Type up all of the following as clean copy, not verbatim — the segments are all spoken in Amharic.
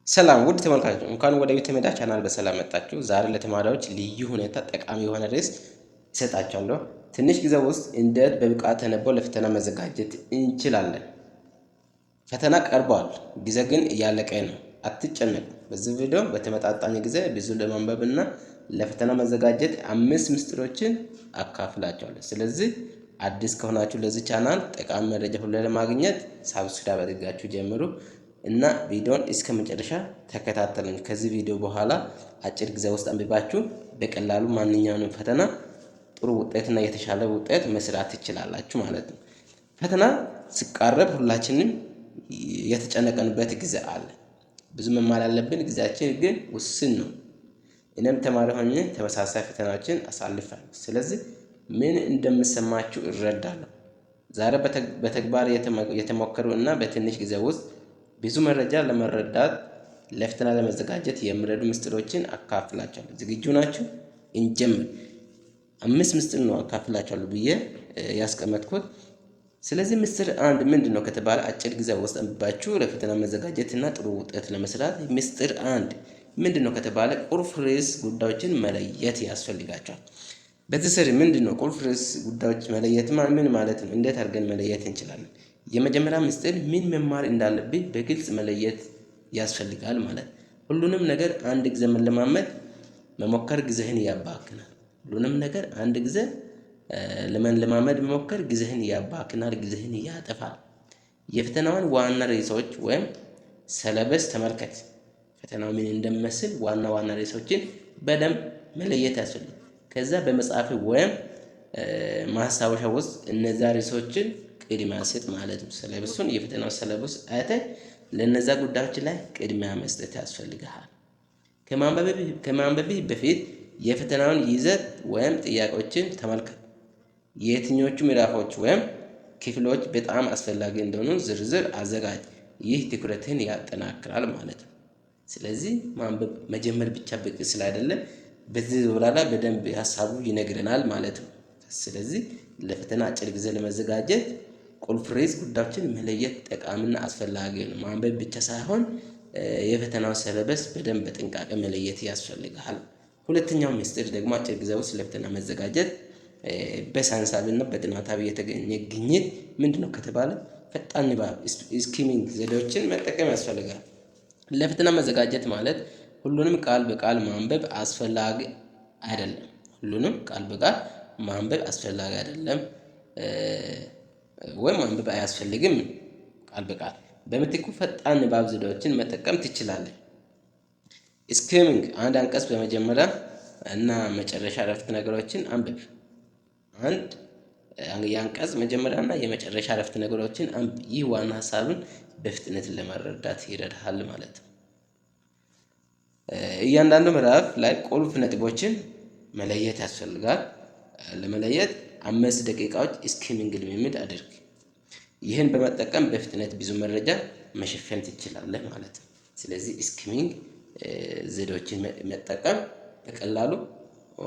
ሰላም ውድ ተመልካቾች፣ እንኳን ወደ ዩቲሜዳ ቻናል በሰላም መጣችሁ። ዛሬ ለተማሪዎች ልዩ ሁኔታ ጠቃሚ የሆነ ርዕስ እሰጣችኋለሁ። ትንሽ ጊዜ ውስጥ እንዴት በብቃት ተነቦ ለፈተና መዘጋጀት እንችላለን። ፈተና ቀርቧል፣ ጊዜ ግን እያለቀ ነው። አትጨነቁ። በዚህ ቪዲዮ በተመጣጣኝ ጊዜ ብዙ ለማንበብ እና ለፈተና መዘጋጀት አምስት ምስጢሮችን አካፍላችኋለሁ። ስለዚህ አዲስ ከሆናችሁ ለዚህ ቻናል ጠቃሚ መረጃ ሁሉ ለማግኘት subscribe አድርጋችሁ ጀምሩ እና ቪዲዮን እስከ መጨረሻ ተከታተሉኝ። ከዚህ ቪዲዮ በኋላ አጭር ጊዜ ውስጥ አንብባችሁ በቀላሉ ማንኛውንም ፈተና ጥሩ ውጤትና የተሻለ ውጤት መስራት ትችላላችሁ ማለት ነው። ፈተና ሲቃረብ ሁላችንም የተጨነቀንበት ጊዜ አለ። ብዙ መማር ያለብን ጊዜያችን ግን ውስን ነው። እኔም ተማሪ ሆኜ ተመሳሳይ ፈተናዎችን አሳልፋለሁ። ስለዚህ ምን እንደምሰማችሁ እረዳለሁ። ዛሬ በተግባር የተሞከሩ እና በትንሽ ጊዜ ውስጥ ብዙ መረጃ ለመረዳት ለፈተና ለመዘጋጀት የሚረዱ ምስጢሮችን አካፍላችኋለሁ። ዝግጁ ናችሁ? እንጀምር። አምስት ምስጢር ነው አካፍላችኋለሁ ብዬ ያስቀመጥኩት። ስለዚህ ምስጢር አንድ ምንድን ነው ከተባለ፣ አጭር ጊዜ ውስጥ አንብባችሁ ለፈተና መዘጋጀት እና ጥሩ ውጤት ለመስራት ምስጢር አንድ ምንድን ነው ከተባለ፣ ቁልፍ ርዕስ ጉዳዮችን መለየት ያስፈልጋችኋል። በዚህ ስር ምንድን ነው ቁልፍ ርዕስ ጉዳዮች መለየት ምን ማለት ነው? እንዴት አድርገን መለየት እንችላለን? የመጀመሪያ ምስጢር ምን መማር እንዳለብኝ በግልጽ መለየት ያስፈልጋል ማለት። ሁሉንም ነገር አንድ ጊዜ መለማመድ መሞከር ጊዜህን ያባክናል። ሁሉንም ነገር አንድ ጊዜ ለመለማመድ መሞከር ጊዜህን ያባክናል፣ ጊዜህን ያጠፋል። የፈተናውን ዋና ርዕሶች ወይም syllabus ተመልከት። ፈተናው ምን እንደሚመስል ዋና ዋና ርዕሶችን በደንብ መለየት ያስፈልጋል። ከዛ በመጽሐፍ ወይም ማስታወሻ ውስጥ እነዛ ርዕሶችን ቅድሚያ ስጥ ማለት ነው። Syllabus ኡን፣ የፈተናው syllabus አይተህ ለእነዛ ጉዳዮች ላይ ቅድሚያ መስጠት ያስፈልግሃል። ከማንበብህ በፊት የፈተናውን ይዘት ወይም ጥያቄዎችን ተመልከት። የትኞቹ ምዕራፎች ወይም ክፍሎች በጣም አስፈላጊ እንደሆኑ ዝርዝር አዘጋጅ። ይህ ትኩረትህን ያጠናክራል ማለት ነው። ስለዚህ ማንበብ መጀመር ብቻ በቂ ስላይደለ በዚህ ዙሪያ ላይ በደንብ ሀሳቡ ይነግረናል ማለት ነው። ስለዚህ ለፈተና አጭር ጊዜ ለመዘጋጀት ቁልፍ ርዕስ ጉዳዮችን መለየት ጠቃሚና አስፈላጊ ነው። ማንበብ ብቻ ሳይሆን የፈተናው syllabus በደንብ በጥንቃቄ መለየት ያስፈልጋል። ሁለተኛው ምስጢር ደግሞ አጭር ጊዜ ውስጥ ለፈተና መዘጋጀት በሳይንሳዊና በጥናታዊ የተገኘ ግኝት ምንድን ነው ከተባለ፣ ፈጣን ንባብ skimming ዘዴዎችን መጠቀም ያስፈልጋል። ለፈተና መዘጋጀት ማለት ሁሉንም ቃል በቃል ማንበብ አስፈላጊ አይደለም። ሁሉንም ቃል በቃል ማንበብ አስፈላጊ አይደለም ወይም ማንበብ አያስፈልግም ቃል በቃል። በምትኩ ፈጣን ንባብ ዘዴዎችን መጠቀም ትችላለህ። Skimming፣ አንድ አንቀጽ በመጀመሪያ እና መጨረሻ አረፍተ ነገሮችን አንብብ። አንድ የአንቀጽ መጀመሪያ እና የመጨረሻ አረፍተ ነገሮችን አንብብ። ይህ ዋና ሀሳብን በፍጥነት ለመረዳት ይረዳሃል ማለት ነው። እያንዳንዱ ምዕራፍ ላይ ቁልፍ ነጥቦችን መለየት ያስፈልጋል። ለመለየት 5 ደቂቃዎች skimming ልምምድ አድርግ። ይህን በመጠቀም በፍጥነት ብዙ መረጃ መሸፈን ትችላለህ ማለት ነው። ስለዚህ skimming ዘዴዎችን መጠቀም በቀላሉ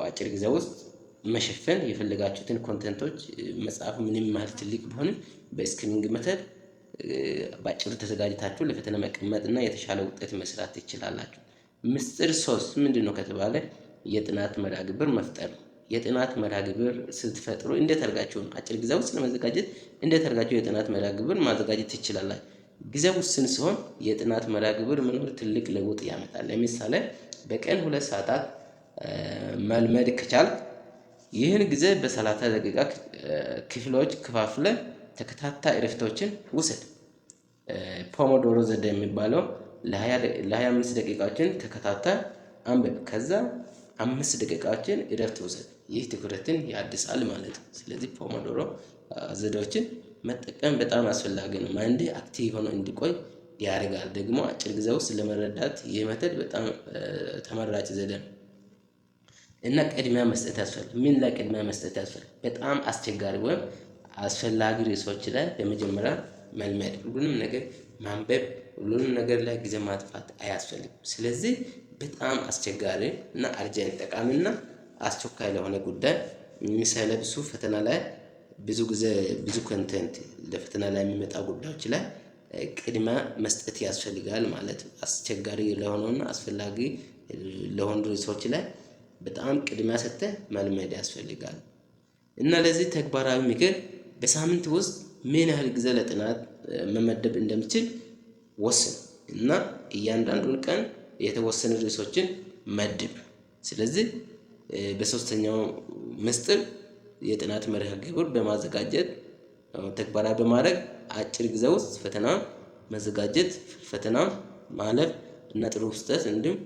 አጭር ጊዜ ውስጥ መሸፈን የፈለጋችሁትን content ኦች፣ መጽሐፉ ምንም ያህል ትልቅ ቢሆንም በ skimming method በአጭሩ ተዘጋጅታችሁ ለፈተና መቀመጥ እና የተሻለ ውጤት መስራት ትችላላችሁ። ምስጢር ሶስት ምንድን ነው ከተባለ፣ የጥናት መርሃ ግብር መፍጠር ነው። የጥናት መርሃ ግብር ስትፈጥሩ እንዴት አድርጋችሁ ነው አጭር ጊዜ ውስጥ ለመዘጋጀት እንዴት አድርጋችሁ የጥናት መርሃ ግብር ማዘጋጀት ትችላላችሁ? ጊዜ ውስን ሲሆን የጥናት መርሃ ግብር መኖር ትልቅ ለውጥ ያመጣል። ለምሳሌ በቀን 2 ሰዓታት መልመድ ከቻልክ ይህን ጊዜ በ30 ደቂቃ ክፍሎች ከፋፍለህ ተከታታይ እረፍቶችን ውሰድ። Pomodoro ዘዴ የሚባለው ለ25 ደቂቃዎችን ተከታታይ አንብብ፣ ከዛ 5 ደቂቃዎችን እረፍት ውሰድ። ይህ ትኩረትን ያድሳል ማለት ነው። ስለዚህ Pomodoro ዘዴዎችን መጠቀም በጣም አስፈላጊ ነው። Mind active ሆኖ እንዲቆይ ያደርጋል። ደግሞ አጭር ጊዜ ውስጥ ለመረዳት ይህ method በጣም ተመራጭ ዘዴ ነው። እና ቅድሚያ መስጠት ያስፈልጋል። ምን ላይ ቅድሚያ መስጠት ያስፈልጋል? በጣም አስቸጋሪ ወይም አስፈላጊ ርዕሶች ላይ በመጀመሪያ መልመድ። ሁሉንም ነገር ማንበብ፣ ሁሉንም ነገር ላይ ጊዜ ማጥፋት አያስፈልግም። ስለዚህ በጣም አስቸጋሪ እና urgent፣ ጠቃሚና አስቸኳይ ለሆነ ጉዳይ syllabus ኡ ፈተና ላይ ብዙ ጊዜ ብዙ content ለፈተና ላይ የሚመጣ ጉዳዮች ላይ ቅድሚያ መስጠት ያስፈልጋል ማለት ነው። አስቸጋሪ ለሆነውና አስፈላጊ ለሆኑ ርዕሶች ላይ በጣም ቅድሚያ ሰጥተህ መልመድ ያስፈልጋል። እና ለዚህ ተግባራዊ ምክር በሳምንት ውስጥ ምን ያህል ጊዜ ለጥናት መመደብ እንደምችል ወስን እና እያንዳንዱን ቀን የተወሰኑ ርዕሶችን መድብ። ስለዚህ በሶስተኛው ምስጢር የጥናት መርሃ ግብር በማዘጋጀት ተግባራዊ በማድረግ አጭር ጊዜ ውስጥ ፈተና መዘጋጀት፣ ፈተና ማለፍ እና ጥሩ ውጤት እንዲሁም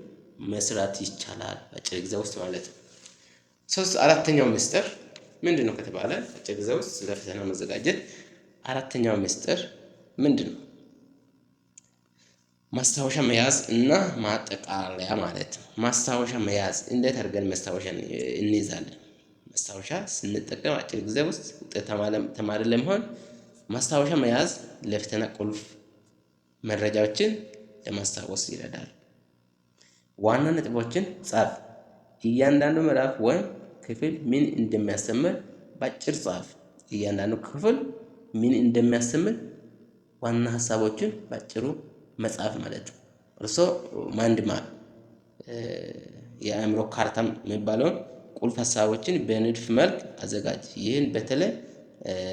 መስራት ይቻላል፣ አጭር ጊዜ ውስጥ ማለት ነው። አራተኛው ምስጢር ምንድን ነው ከተባለ፣ አጭር ጊዜ ውስጥ ለፈተና መዘጋጀት አራተኛው ምስጢር ምንድን ነው? ማስታወሻ መያዝ እና ማጠቃለያ ማለት ነው። ማስታወሻ መያዝ፣ እንዴት አድርገን ማስታወሻ እንይዛለን? ማስታወሻ ስንጠቀም አጭር ጊዜ ውስጥ ውጤታማ ተማሪ ለመሆን ማስታወሻ መያዝ ለፈተና ቁልፍ መረጃዎችን ለማስታወስ ይረዳል። ዋና ነጥቦችን ጻፍ። እያንዳንዱ ምዕራፍ ወይም ክፍል ምን እንደሚያስተምር በአጭር ጻፍ። እያንዳንዱ ክፍል ምን እንደሚያስተምር ዋና ሀሳቦችን በአጭሩ መጻፍ ማለት ነው። እርሶ mind map፣ የአእምሮ ካርታም የሚባለውን ቁልፍ ሀሳቦችን በንድፍ መልክ አዘጋጅ። ይህን በተለይ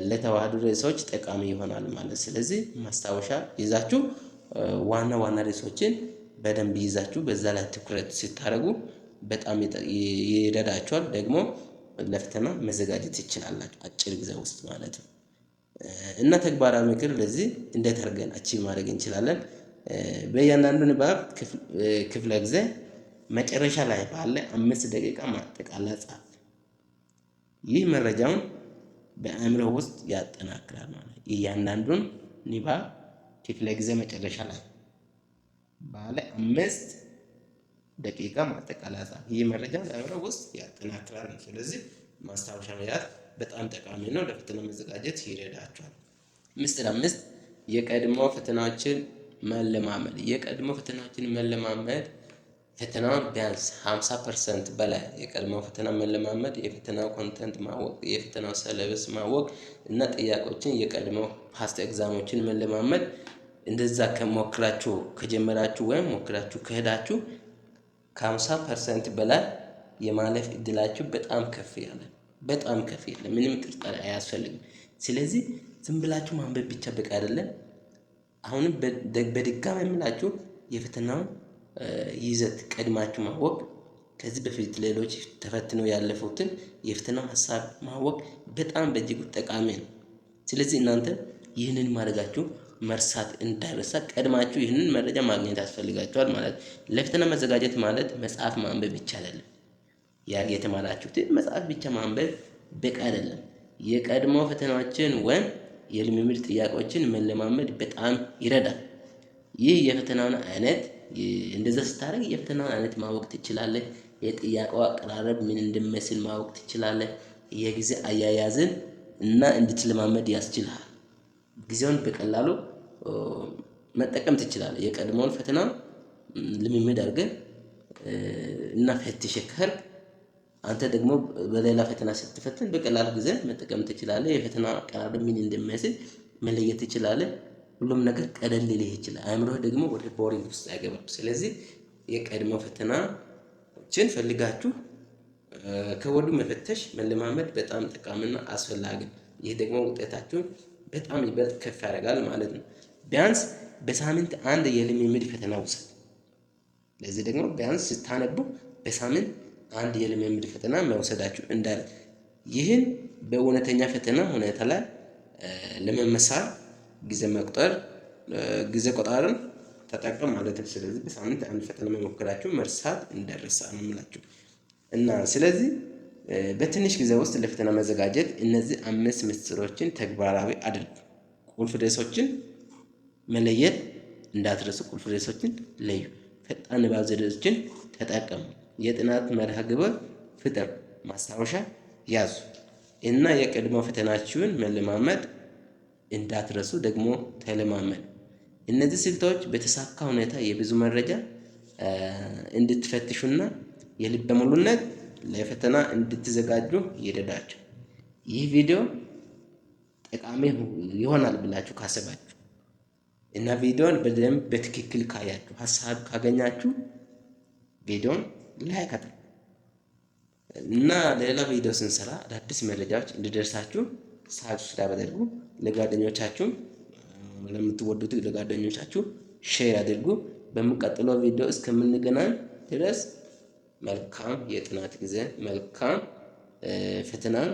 ለተዋህዱ ርዕሶች ጠቃሚ ይሆናል ማለት። ስለዚህ ማስታወሻ ይዛችሁ ዋና ዋና ርዕሶችን በደንብ ይዛችሁ በዛ ላይ ትኩረት ስታደርጉ በጣም ይረዳችኋል። ደግሞ ለፈተና መዘጋጀት ትችላላችሁ አጭር ጊዜ ውስጥ ማለት ነው። እና ተግባራዊ ምክር ለዚህ እንዴት አድርገን achieve ማድረግ እንችላለን? በእያንዳንዱ ንባብ ክፍለ ጊዜ መጨረሻ ላይ ባለ 5 ደቂቃ ማጠቃለያ ጻፍ። ይህ መረጃውን በአእምሮ ውስጥ ያጠናክራል ማለት ነው። እያንዳንዱን ንባብ ክፍለ ጊዜ መጨረሻ ላይ ባለ 5 ደቂቃ ማጠቃለያ ጻፍ። ይህ መረጃ በአእምሮ ውስጥ ያጠናክራል። ስለዚህ ማስታወሻ መያዝ በጣም ጠቃሚ ነው። ለፈተና መዘጋጀት ይረዳችኋል። ምስጢር አምስት፣ የቀድሞ ፈተናዎችን መለማመድ። የቀድሞ ፈተናዎችን መለማመድ፣ ፈተናውን ቢያንስ 50% በላይ የቀድሞ ፈተና መለማመድ፣ የፈተናው content ማወቅ፣ የፈተናው syllabus ማወቅ እና ጥያቄዎችን የቀድሞ past exam ኦችን መለማመድ፣ እንደዛ ከሞክራችሁ ከጀመራችሁ ወይም ሞክራችሁ ከሄዳችሁ ከ50% በላይ የማለፍ እድላችሁ በጣም ከፍ ያለ፣ በጣም ከፍ ያለ፣ ምንም ጥርጣሬ አያስፈልግም። ስለዚህ ዝም ብላችሁ ማንበብ ብቻ በቂ አይደለም። አሁንም በድጋሚ የምላችሁ የፈተናውን ይዘት ቀድማችሁ ማወቅ፣ ከዚህ በፊት ሌሎች ተፈትነው ያለፉትን የፈተናው ሀሳብ ማወቅ በጣም በእጅጉ ጠቃሚ ነው። ስለዚህ እናንተ ይህንን ማድረጋችሁ መርሳት እንዳይረሳ ቀድማችሁ ይህንን መረጃ ማግኘት ያስፈልጋችኋል ማለት። ለፈተና መዘጋጀት ማለት መጽሐፍ ማንበብ ብቻ አይደለም። ያ የተማራችሁትን መጽሐፍ ብቻ ማንበብ በቂ አይደለም። የቀድሞ ፈተናዎችን ወይም የልምምድ ጥያቄዎችን መለማመድ በጣም ይረዳል። ይህ የፈተናውን አይነት፣ እንደዛ ስታደርግ የፈተናውን አይነት ማወቅ ትችላለህ። የጥያቄው አቀራረብ ምን እንደሚመስል ማወቅ ትችላለህ። የጊዜ አያያዝን እና እንድትለማመድ ያስችልሃል። ጊዜውን በቀላሉ መጠቀም ትችላለህ። የቀድሞውን ፈተና ልምምድ አድርገህ እና ፈትሸህ ከሄድክ አንተ ደግሞ በሌላ ፈተና ስትፈተን በቀላሉ ጊዜ መጠቀም ትችላለህ። የፈተና አቀራረብ ምን እንደሚመስል መለየት ትችላለህ። ሁሉም ነገር ቀለል ሊልህ ይችላል። አእምሮህ ደግሞ ወደ boring ውስጥ አይገባም። ስለዚህ የቀድሞ ፈተናዎችን ፈልጋችሁ ከወዲሁ መፈተሽ መለማመድ በጣም ጠቃሚና አስፈላጊ ነው። ይህ ደግሞ ውጤታችሁን በጣም ይበልጥ ከፍ ያደርጋል ማለት ነው። ቢያንስ በሳምንት አንድ የልምምድ ፈተና ውሰድ። ለዚህ ደግሞ ቢያንስ ስታነቡ በሳምንት አንድ የልምምድ ፈተና መውሰዳችሁ እንዳለ፣ ይህን በእውነተኛ ፈተና ሁኔታ ላይ ለመመሳል ጊዜ መቁጠር፣ ጊዜ ቆጣርን ተጠቅም ማለት ነው። ስለዚህ በሳምንት አንድ ፈተና መሞከራችሁ መርሳት እንዳይረሳ ነው የምላችሁ። እና ስለዚህ በትንሽ ጊዜ ውስጥ ለፈተና መዘጋጀት እነዚህ አምስት ምስጢሮችን ተግባራዊ አድርጉ። ቁልፍ ርዕሶችን መለየት እንዳትረሱ። ቁልፍ ርዕሶችን ለዩ። ፈጣን ንባብ ዘዴዎችን ተጠቀሙ። የጥናት መርሃ ግብር ፍጠሩ። ማስታወሻ ያዙ እና የቀድሞ ፈተናችሁን መለማመድ እንዳትረሱ፣ ደግሞ ተለማመዱ። እነዚህ ስልቶች በተሳካ ሁኔታ የብዙ መረጃ እንድትፈትሹና የልበ ሙሉነት ለፈተና እንድትዘጋጁ ይረዳችሁ። ይህ ቪዲዮ ጠቃሚ ይሆናል ብላችሁ ካሰባችሁ እና ቪዲዮን በደንብ በትክክል ካያችሁ፣ ሀሳብ ካገኛችሁ ቪዲዮን like አድርጉ እና ሌላ ቪዲዮ ስንሰራ አዳዲስ መረጃዎች እንዲደርሳችሁ subscribe አድርጉ። ለጓደኞቻችሁ፣ ለምትወዱት ለጓደኞቻችሁ share አድርጉ። በሚቀጥለው ቪዲዮ እስከምንገናኝ ድረስ መልካም የጥናት ጊዜ፣ መልካም ፈተናን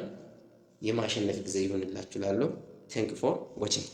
የማሸነፍ ጊዜ ይሁንላችሁ እላለሁ። Thank for watching.